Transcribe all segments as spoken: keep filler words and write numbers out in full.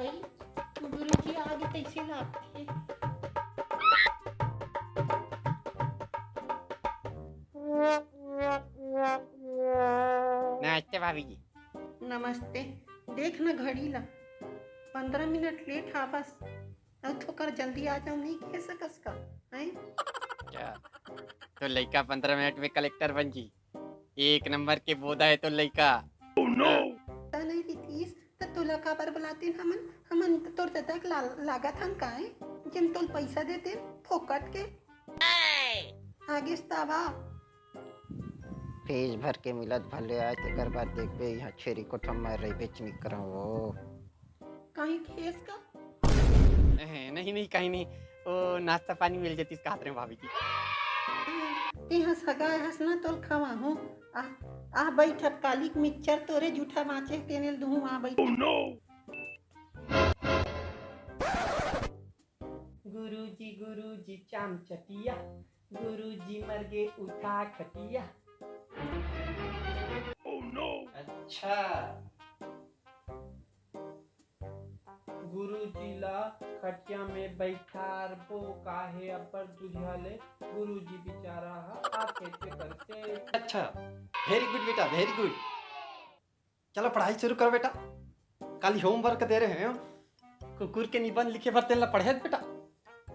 भाई, गुरुजी आगे कइसे लागथे? नमस्ते भाभी जी। नमस्ते। देख न घड़ी ला, पंद्रह मिनट लेट हावस। अउ थोकर जल्दी आ जाओ, नहीं कह सकस का? हैं? अच्छा, तो लइका पंद्रह मिनट में कलेक्टर बन जी। एक नंबर के बोदा है तो लइका। Oh no! त नहीं रितीश, त तोला काबर बुलातेन हमन? हमन त तोर ददा के ला-, लागत हन काय? जेन तोल पैसा देतेन फोकट के। आगे तावा। फीस भर के मिलत भले आय, तेकर बाद देखबे, इहाँ छेरी कोठा म रहिबेच नइ करंव वो। कहीं खेस का? एहे, नहीं, नहीं, कहीं नहीं। ओ, नाश्ता पानी मिल जातिस, कहत रहे भाभी जी। तेहा सगा हस ना, तोल खवाहूँ। आ, आ बैठ, अब काली के मिक्सचर तोरे जूठा बाँचे, तेने ल दुहूँ, आ बैठ। Oh no! गुरुजी, गुरुजी, चाम चटिया, गुरुजी मर गे उठा खटिया। Oh no! अच्छा। गुरुजी ला खटिया में बइठारबो, काहे अब्बड़ दुरिहा ले गुरुजी बिचारा ह आथे तेकर से। अच्छा, very good बेटा, very good। चलो पढ़ाई शुरू करो बेटा, काली homework दे रहे हैं, कुकुर के निबंध लिखे बर तेन ला पढ़े बेटा,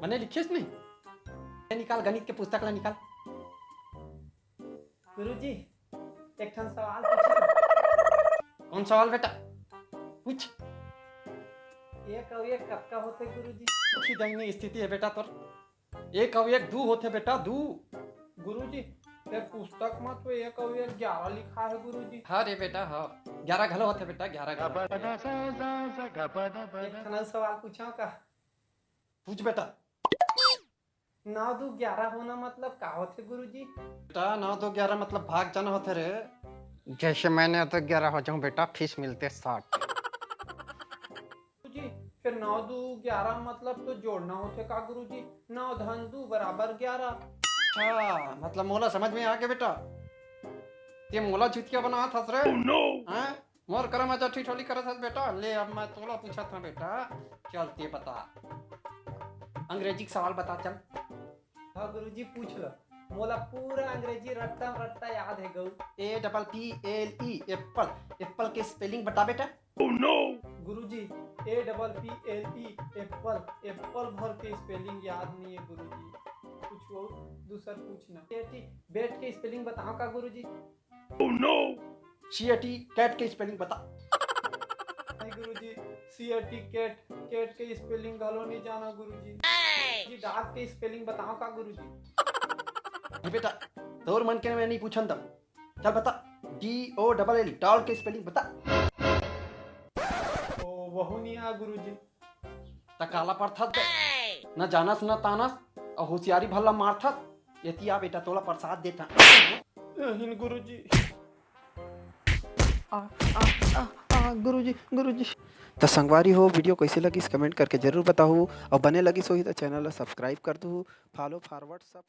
बने लिखेस नहीं? ये निकाल, गणित के पुस्तक ला निकाल। गुरुजी, एक ठन सवाल पूछी। कौन सवाल बेटा? पूछ। एक अउ एक कतका होथे गुरुजी? कुछ ही दयनीय स्थिति है बेटा तोर। एक अउ एक दू होथे बेटा, दू। गुरुजी, तेर पुस्तक म तो एक अउ एक ग्यारह लिखा है गुरुजी। हाँ रे बेटा, हाँ, ग्यारह घलो होथे बेटा, ग्यारह घलो। एक ठन अउ सवाल पूछां का? पूछ बेटा। नौ दू ग्यारह होना मतलब का होथे गुरुजी? बेटा, नौ दू ग्यारह मतलब भाग जाना होथे रे। जैसे मैं नौ दू ग्यारह हो जाऊं बेटा, फीस मिलथे साठ। गुरुजी, फिर नौ दू ग्यारह मतलब तो जोड़ना होथे का गुरुजी? नौ धन दू बराबर ग्यारह। अच्छा, मतलब मोला समझ में आ गे बेटा। ते मोला चुतिया बनात हस रे। Oh no! हैं? मोर करा मजा ठिठोली करत हस बेटा। ले, अब मैं तोला पूछत हंव बेटा, चल ते बता, अंग्रेजी के सवाल बता चल। हाँ गुरुजी, पूछ लो। मोला पूरा अंग्रेजी रट्टा रट्टा याद है गऊ। A double P L E, apple। Apple के spelling बता बेटा। Oh no! गुरुजी, A double P L E, apple। Apple भर के spelling याद नहीं है गुरुजी। कुछ और दूसर पूछना। बेटी, bat के spelling बताओ का गुरुजी? Oh no! C A T, cat के spelling बता। नहीं गुरुजी, C A T cat, cat के spelling घलो नहीं जाना गुरुजी। जी, dog के spelling बताओ का गुरुजी? नहीं बेटा, तोर मन के मैं नहीं पूछन दम। चल बता, D O double L, doll के spelling बता। ओ, वहू नहीं आ गुरुजी। त काला पढ़थस बे? न जानस न तानस, अउ होशियारी भर ला मारथस। एती आ बेटा, तोला प्रसाद देथन। अहिन गुरुजी। आ, आ, आ, आ, गुरुजी, गुरुजी। त संगवारी हो, video कइसे लगिस, comment करके जरूर बताहू, अउ बने लगिस होही त channel ला subscribe कर दूहू, follow, forward सब